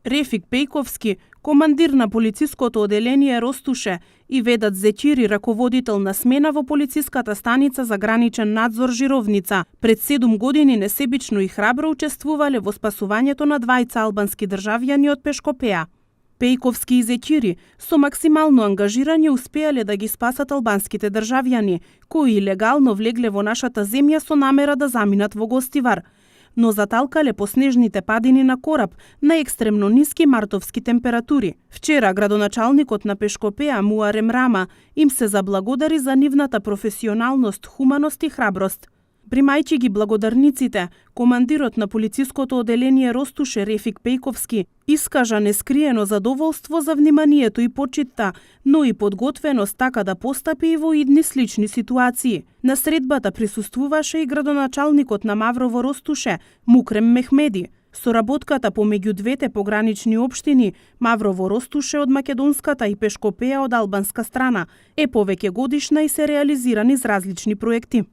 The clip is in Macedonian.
Рефик Пејковски, командир на полициското оделение Ростуше, и Ведат Зечири, раководител на смена во полициската станица за граничен надзор Жировница, пред 7 години несебично и храбро учествувале во спасувањето на двајца албански државјани од Пешкопеја. Пејковски и Зечири со максимално ангажирање успеале да ги спасат албанските државјани, кои легално влегле во нашата земја со намера да заминат во Гостивар, но заталкале по снежните падини на кораб на екстремно ниски мартовски температури. Вчера градоначалникот на Пешкопеја Муарем Рама им се заблагодари за нивната професионалност, хуманост и храброст. Примајќи ги благодарниците, командирот на полициското оделение Ростуше Рефик Пејковски искажа нескриено задоволство за вниманието и почитта, но и подготвеност така да постапи и во идни слични ситуации. На средбата присуствуваше и градоначалникот на Маврово Ростуше Мукрем Мехмеди. Соработката помеѓу двете погранични општини, Маврово Ростуше од македонската и Пешкопеја од албанска страна, е повеќе годишна и се реализира низ различни проекти.